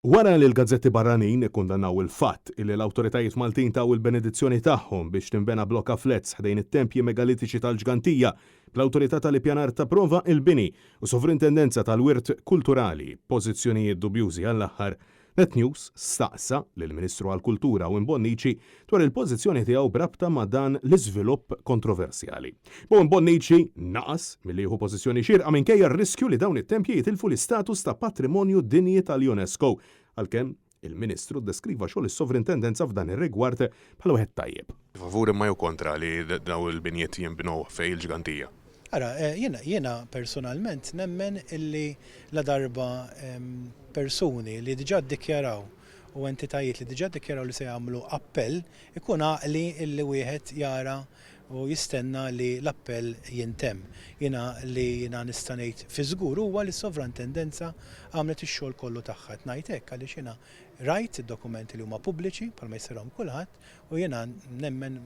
Wara li l-gazzetti barranin ikkundannaw il-fatt illi l-awtoritajiet Maltin taw il-benedizzjoni tagħhom biex tinbena blokka flats ħdejn it-tempji megalitiċi tal-Ġgantija, bl-Awtorità tal-Ippjanar tapprova l-bini u Sovrintendenza tal-Wirt Kulturali b'pożizzjonijiet dubjużi għall-aħħar, Net News staqsa lill-Ministru għall-Kultura Owen Bonnici dwar il-pożizzjoni tiegħu b'rabta ma' dan l-iżvilupp kontroversjali. B'Owen Bonnici naqas milli jieħu pożizzjoni xierqa minkejja r-riskju li dawn it-tempji jitilfu l-istatus ta' Patrimonju Dinji tal-UNESCO, għalkemm il-Ministru ddeskriva xogħol is-Sovrintendenza f'dan ir-rigward bħala wieħed tajjeb. Favur imma jew kontra li dawn il-binjiet jinbnew fejn il-Ġgantija? Ara, jiena, jiena personalment nemmen illi ladarba persuni li diġà ddikjaraw u entitajiet li diġà ddikjaraw li se jagħmlu appell, ikun għaqli illi wieħed jara u jistenna li l-appell jintemm. Jiena li jiena nista' ngħid fi żgur huwa li s-Sovrantendenza għamlet ix-xogħol kollu tagħha. Qed ngħid hekk għaliex jiena rajt id-dokumenti li huma pubbliċi bħalma jista' jarahom kulħadd u jiena nemmen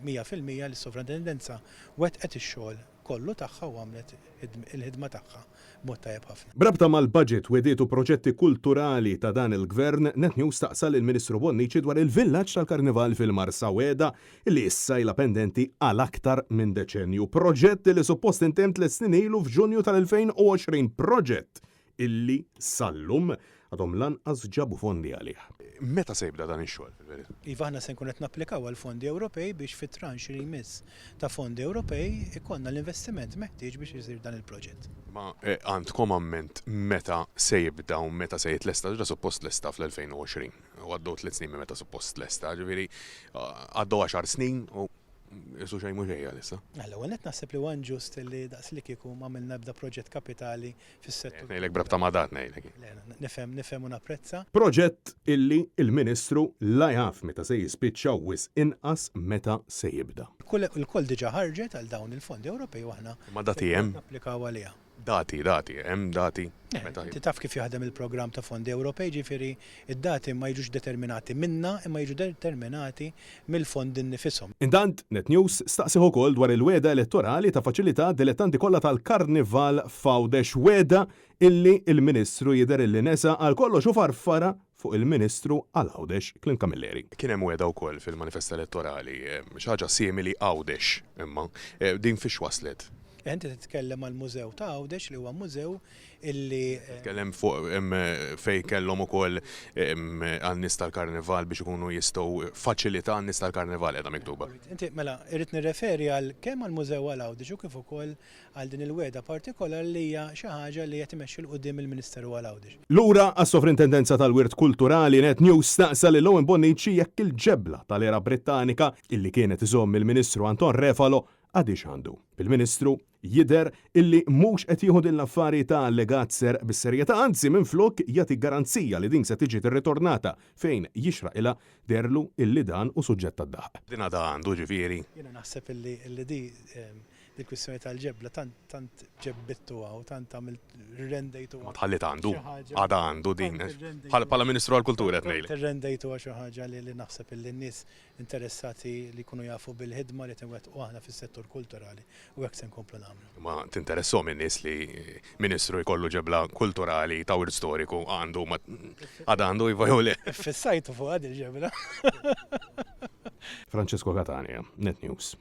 100% li s-Sovrantendenza wettqet ix-xogħol kollu tagħha u għamlet il-ħidma tagħha b'mod tajjeb ħafna. B'rabta mal-budget, wegħdiet u proġetti kulturali ta' dan il-Gvern, Net News staqsa lill-Ministru Bonnici dwar il-villaġġ tal-Karnival fil-Marsa, wegħda li issa ilha pendenti għal aktar minn deċennju. Proġett li suppost intemm tliet snin ilu f'Ġunju tal-2020. Proġett illi sal-lum għadhom lanqas ġabu fondi għalih. Meta se jibda dan ix-xogħol fil-verità? Iva, aħna se nkunu qed napplikaw għal fondi Ewropej biex fit-tranche li jmiss ta' fondi Ewropej ikollna l-investiment meħtieġ biex isir dan il-proġett. Imma għandkom amment meta se jibda u meta se jitlesta? Diġà suppost tlesta fl-2020 u għaddew tliet snin minn meta suppost tlesta, ġifieri għaddew għaxar snin u Qisu xejn mhu xejn għalissa. L-ewwel nett naħseb li huwa inġust li daqslikieku m'għamilna ebda proġett kapitali fis-settur. Qed ngħidlek b'rabta ma' dat ngħidlek. Le, nifhem, nifhem u napprezza. Proġett illi l-Ministru la jaf meta se jispiċċa u wisq inqas meta se jibda. Il-call diġà ħarġet għal dawn il-fondi Ewropej u aħna Imma dati hemm? napplikaw għaliha. Dati, dati, hemm dati meta. Inti taf kif jaħdem il-programm ta' fondi Ewropej, ġifieri d-dati ma jiġux determinati minna imma jiġu determinati mill-fondi nnifishom. Intant, Net News staqsieh ukoll dwar il-wegħda elettorali ta' faċilità għad-dilettanti kollha tal-Karnival f'Għawdex, wegħda illi l-Ministru jidher illi nesa għal kollox u farfarha fuq il-Ministru għal Għawdex, Clint Camilleri. Kien hemm wegħda wkoll fil-manifest elettorali, xi ħaġa simili Għawdex imma. Din fiex waslet? Inti titkellem għall-Mużew ta' Għawdex li huwa mużew illi. Titkellem fuq fejn kellhom ukoll għan-nies tal-Karnival biex ikunu jistgħu faċilità għan-nies tal-Karnival qiegħda miktuba. Inti mela irrid nirreferi għal kemm għall-Mużew għal Għawdex u kif ukoll għal din il-wegħda partikolari li hija xi ħaġa li qed imexxi 'l quddiem il-Ministeru għal Għawdex. Lura għas-Sovrintendenza tal-Wirt Kulturali, Net News staqsa lil Owen Bonnici jekk il-ġebla tal-era Brittanika illi kien qed iżomm il-Ministru Anton Refalo għadhiex għandu. Bil-Ministru jidher illi mhux qed jieħu din l-affari ta' allegat serq bis-serjetà anzi minflok jagħti garanzija li din se tiġi tirritornata fejn jixraqilha deherlu illi dan hu suġġett tad-daħq. Din għadha għandu ġifieri? Jiena naħseb illi di Dil-kwistjoni tal-ġebla tant tant ġebbidtuha u tant għamilt rrendejtuha. Ma tħalliet għandu. Għadha għandu din. Bħala Ministru għall-Kultura qed ngħidlek. Tant irrendejtuha xi ħaġa li naħseb illi n-nies interessati li jkunu jafu bil-ħidma li qed inwettqu aħna fis-settur kulturali u hekk se nkomplu nagħmlu. Imma tinteresshom in-nies li Ministru jkollu ġebla kulturali ta' wirt storiku għandu ma għadha għandu iva jew le. Iffissajtu fuqha dil-ġebla. Francesco Catania, Net News.